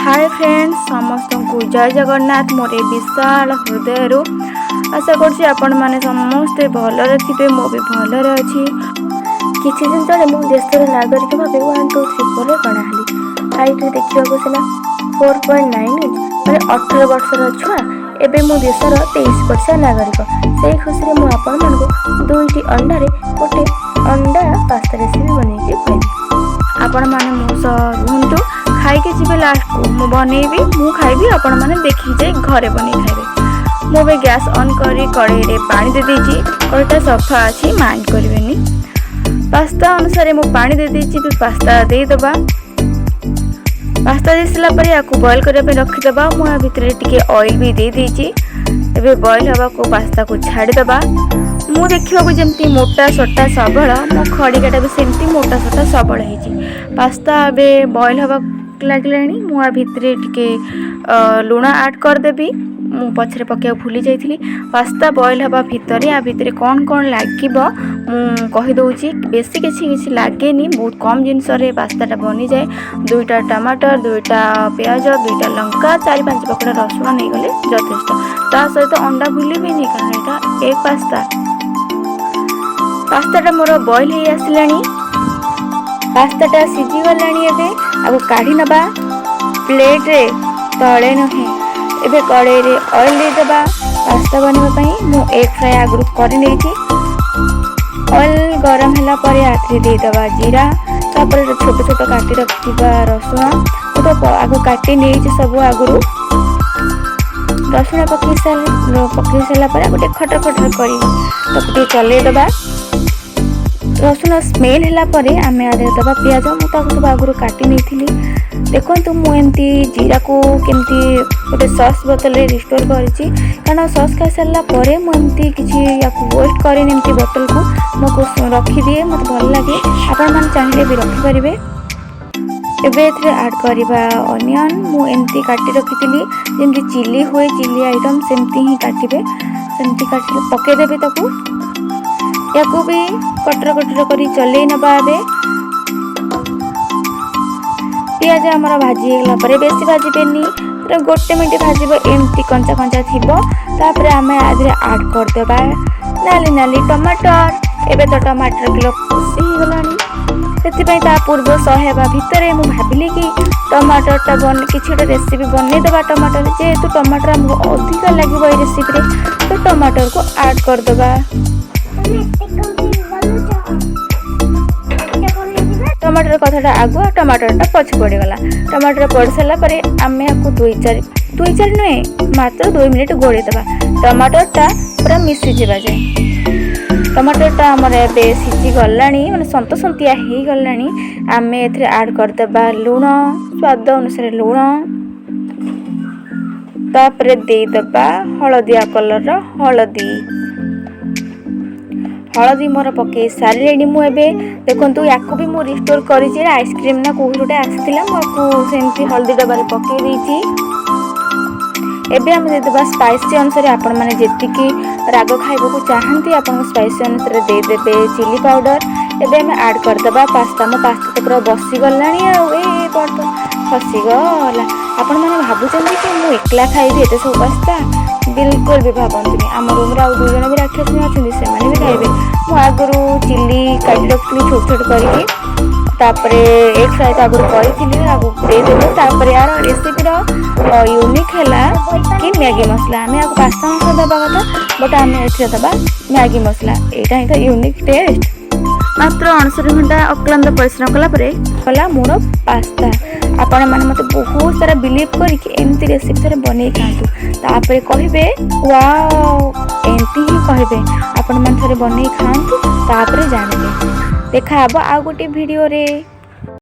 ହାଏ friends, ସମସ୍ତଙ୍କୁ ଜୟ ଜଗନ୍ନାଥ। ମୋର ଏ ବିଶାଳ ହୃଦୟରୁ ଆଶା କରୁଛି ଆପଣମାନେ ସମସ୍ତେ ଭଲରେ ଥିବେ। ମୁଁ ବି ଭଲରେ ଅଛି। କିଛି ଦିନ ତଳେ ମୁଁ ଦେଶର ନାଗରିକ ଭାବେ 1, 2, 3, 4ରେ ଗଣା ହେଲି। ହାଇଟ୍ରେ ଦେଖିବାକୁ ସିନା 4.9 ଇଞ୍ଚ, ମାନେ 18 ବର୍ଷର ଛୁଆ। ଏବେ ମୁଁ ଦେଶର 23 ବର୍ଷିଆ ନାଗରିକ। ସେଇ ଖୁସିରେ ମୁଁ ଆପଣମାନଙ୍କୁ ଦୁଇଟି ଅଣ୍ଡାରେ ଗୋଟେ ଅଣ୍ଡା ପାସ୍ତା ରେସିପି ବନେଇକି ଖୁଆଇବି। ଆପଣମାନେ ମୋ ସହ ରୁହନ୍ତୁ, ଖାଇକି ଯିବେ। ଲାଷ୍ଟକୁ ମୁଁ ବନେଇବି, ମୁଁ ଖାଇବି, ଆପଣମାନେ ଦେଖିକି ଯାଇ ଘରେ ବନେଇ ଖାଇବେ। ମୁଁ ଏବେ ଗ୍ୟାସ୍ ଅନ୍ କରି କଢ଼େଇରେ ପାଣି ଦେଇଦେଇଛି। କଢ଼େଇଟା ସଫା ଅଛି, ମାଇଣ୍ଡ କରିବେନି। ପାସ୍ତା ଅନୁସାରେ ମୁଁ ପାଣି ଦେଇଦେଇଛି। ବି ପାସ୍ତା ଦେଇଦେବା। ପାସ୍ତା ଦେଇସାରିଲା ପରେ ୟାକୁ ବଏଲ୍ କରିବା ପାଇଁ ରଖିଦେବା। ମୁଁ ୟା ଭିତରେ ଟିକେ ଅଏଲ୍ ବି ଦେଇଦେଇଛି। ଏବେ ବଏଲ୍ ହେବାକୁ ପାସ୍ତାକୁ ଛାଡ଼ିଦେବା। ମୁଁ ଦେଖିବାକୁ ଯେମିତି ମୋଟା ସଟା ସବଳ, ମୋ ଖଡ଼ିକାଟା ବି ସେମିତି ମୋଟା ସଟା ସବଳ ହେଇଛି। ପାସ୍ତା ଏବେ ବଏଲ୍ ହେବାକୁ ଲାଗିଲାଣି। ମୁଁ ୟା ଭିତରେ ଟିକେ ଲୁଣ ଆଡ଼୍ କରିଦେବି। ମୁଁ ପଛରେ ପକାଇବାକୁ ଭୁଲି ଯାଇଥିଲି। ପାସ୍ତା ବଏଲ୍ ହେବା ଭିତରେ ୟା ଭିତରେ କ'ଣ କ'ଣ ଲାଗିବ ମୁଁ କହିଦେଉଛି। ବେଶୀ କିଛି କିଛି ଲାଗେନି, ବହୁତ କମ୍ ଜିନିଷରେ ପାସ୍ତାଟା ବନିଯାଏ। ଦୁଇଟା ଟମାଟର, ଦୁଇଟା ପିଆଜ, ଦୁଇଟା ଲଙ୍କା, ଚାରି ପାଞ୍ଚ ପକଡ଼ା ରସୁଣ ନେଇଗଲେ ଯଥେଷ୍ଟ। ତା ସହିତ ଅଣ୍ଡା ଭୁଲିବେନି, କାରଣ ଏଇଟା ଏଗ୍ ପାସ୍ତା। ପାସ୍ତାଟା ମୋର ବଏଲ୍ ହେଇ ଆସିଲାଣି। ପାସ୍ତାଟା ସିଝିଗଲାଣି। ଏବେ ଆକୁ କାଢ଼ି ନେବା ପ୍ଲେଟ୍ରେ, ତଳେ ନୁହେଁ। ଏବେ କଡ଼େଇରେ ଅଏଲ୍ ଦେଇଦେବା ପାସ୍ତା ବନେଇବା ପାଇଁ। ମୁଁ ଏଗ୍ ଫ୍ରାଏ ଆଗରୁ କରିନେଇଛି। ଅଏଲ୍ ଗରମ ହେଲା ପରେ ଏଥିରେ ଦେଇଦେବା ଜିରା, ତାପରେ ଛୋଟ ଛୋଟ କାଟି ରଖିଥିବା ରସୁଣ। ମୁଁ ତ ଆଗ କାଟି ନେଇଛି ସବୁ ଆଗରୁ। ରସୁଣ ପକାଇ ସାରିଲା ପରେ ଗୋଟେ ଖଟର ଖଟର କରି ତାକୁ ଟିକେ ଚଲେଇଦେବା। ରସୁଣ ସ୍ମେଲ୍ ହେଲା ପରେ ଆମେ ୟା ଦେହରେ ଦେବା ପିଆଜ। ମୁଁ ତାକୁ ସବୁ ଆଗରୁ କାଟି ନେଇଥିଲି। ଦେଖନ୍ତୁ, ମୁଁ ଏମିତି ଜିରାକୁ କେମିତି ଗୋଟେ ସସ୍ ବୋତଲରେ ରିଷ୍ଟୋର୍ କରିଛି, କାରଣ ସସ୍ ଖାଇସାରିଲା ପରେ ମୁଁ ଏମିତି କିଛି ୟାକୁ ୱେଷ୍ଟ କରେନି। ଏମିତି ବୋତଲକୁ ମୁଁ ରଖିଦିଏ, ମୋତେ ଭଲ ଲାଗେ। ଆପଣମାନେ ଚାହିଁଲେ ବି ରଖିପାରିବେ। ଏବେ ଏଥିରେ ଆଡ଼୍ କରିବା ଅନିଅନ୍। ମୁଁ ଏମିତି କାଟି ରଖିଥିଲି, ଯେମିତି ଚିଲି ହୁଏ, ଚିଲି ଆଇଟମ୍, ସେମିତି ହିଁ କାଟିବେ। ସେମିତି କାଟି ପକାଇଦେବେ ତାକୁ। ୟାକୁ ବି କଟର କଟର କରି ଚଲେଇ ନେବା। ଏବେ ପିଆଜ ଆମର ଭାଜି ହେଇଗଲା ପରେ, ବେଶୀ ଭାଜିବେନି, ଗୋଟେ ମିନିଟ୍ ଭାଜିବ, ଏମିତି କଞ୍ଚା କଞ୍ଚା ଥିବ। ତାପରେ ଆମେ ୟା ଦେହରେ ଆଡ଼୍ କରିଦେବା ନାଲି ନାଲି ଟମାଟର। ଏବେ ତ ଟମାଟର କିଲୋ ଖୁସି ହେଇଗଲାଣି। ସେଥିପାଇଁ ତା ପୂର୍ବ 100 ହେବା ଭିତରେ ମୁଁ ଭାବିଲି କି ଟମାଟରଟା କିଛି ଗୋଟେ ରେସିପି ବନେଇଦେବା ଟମାଟର। ଯେହେତୁ ଟମାଟର ଆମକୁ ଅଧିକା ଲାଗିବ ଏଇ ରେସିପିରେ, ତ ଟମାଟରକୁ ଆଡ଼୍ କରିଦେବା। ଟମାଟର କଥାଟା ଆଗୁଆ, ଟମାଟରଟା ପଛ ପଡ଼ିଗଲା। ଟମାଟର ପଡ଼ି ସାରିଲା ପରେ ଆମେ ୟାକୁ ଦୁଇ ଚାରି, ଦୁଇ ଚାରି ନୁହେଁ, ମାତ୍ର 2 ମିନିଟ୍ ଘୋଡ଼େଇ ଦେବା, ଟମାଟରଟା ପୁରା ମିଶିଯିବା ଯାଏ। ଟମାଟରଟା ଆମର ଏବେ ସିଝିଗଲାଣି, ମାନେ ସନ୍ତସନ୍ତିଆ ହେଇଗଲାଣି। ଆମେ ଏଥିରେ ଆଡ଼୍ କରିଦେବା ଲୁଣ, ସ୍ୱାଦ ଅନୁସାରେ ଲୁଣ। ତାପରେ ଦେଇଦେବା ହଳଦିଆ କଲର୍ର ହଳଦୀ। ହଳଦୀ ମୋର ପକାଇ ସାରିଲେଣି ମୁଁ। ଏବେ ଦେଖନ୍ତୁ, ୟାକୁ ବି ମୁଁ ରିଷ୍ଟୋର୍ କରିଛି। ଆଇସ୍କ୍ରିମ୍ ନା କେଉଁଠି ଗୋଟେ ଆସିଥିଲା, ମୁଁ ୟାକୁ ସେମିତି ହଳଦୀ ଡବାରେ ପକାଇ ଦେଇଛି। ଏବେ ଆମେ ଦେଇଦେବା ସ୍ପାଇସି ଅନୁସାରେ। ଆପଣମାନେ ଯେତିକି ରାଗ ଖାଇବାକୁ ଚାହାନ୍ତି, ଆପଣଙ୍କ ସ୍ପାଇସି ଅନୁସାରେ ଦେଇଦେବେ ଚିଲି ପାଉଡ଼ର। ଏବେ ଆମେ ଆଡ଼୍ କରିଦେବା ପାସ୍ତା। ମୋ ପାସ୍ତା ତ ପୁରା ବସିଗଲାଣି ଆଉ ଏ ତ ଖସିଗଲା। ଆପଣମାନେ ଭାବୁଛନ୍ତି କି ମୁଁ ଏକଲା ଖାଇବି ଏତେ ସବୁ ପାସ୍ତା? ବିଲକୁଲ ବି ଭାବନ୍ତୁନି। ଆମ ରୁମ୍ରେ ଆଉ ଦୁଇ ଜଣ ବି ରାକ୍ଷସୀ ଅଛନ୍ତି, ସେମାନେ ବି ଖାଇବେ। ମୁଁ ଆଗରୁ ଚିଲି କାଟି ରଖିଥିଲି ଛୋଟ ଛୋଟ କରିକି। ତାପରେ ଏଗ୍ ଫ୍ରାଏ ତ ଆଗରୁ କରିଥିଲି, ଆଗକୁ ଦେଇଦେଲୁ। ତାପରେ ୟାର ରେସିପିର ୟୁନିକ୍ ହେଲା କି ମ୍ୟାଗି ମସଲା। ଆମେ ଆକୁ ପାସ୍ତା ମସଲା ଦେବା କଥା, ବଟ୍ ଆମେ ଏଥିରେ ଦେବା ମ୍ୟାଗି ମସଲା। ଏଇଟା ହିଁ ତ ୟୁନିକ୍ ଟେଷ୍ଟ। ମାତ୍ର 59 ଘଣ୍ଟା ଅକ୍ଳାନ୍ତ ପରିଶ୍ରମ କଲା ପରେ କଲା ମୋର ପାସ୍ତା। ଆପଣମାନେ ମୋତେ ବହୁତ ସାରା ବିଲିଭ୍ କରିକି ଏମିତି ରେସିପି ଥରେ ବନେଇ ଖାଆନ୍ତୁ, ତାପରେ କହିବେ ୱାଓ, ଏମିତି ହିଁ କହିବେ। ଆପଣମାନେ ଥରେ ବନେଇ ଖାଆନ୍ତୁ, ତାପରେ ଜାଣିବେ। ଦେଖା ହେବ ଆଉ ଗୋଟେ ଭିଡ଼ିଓରେ।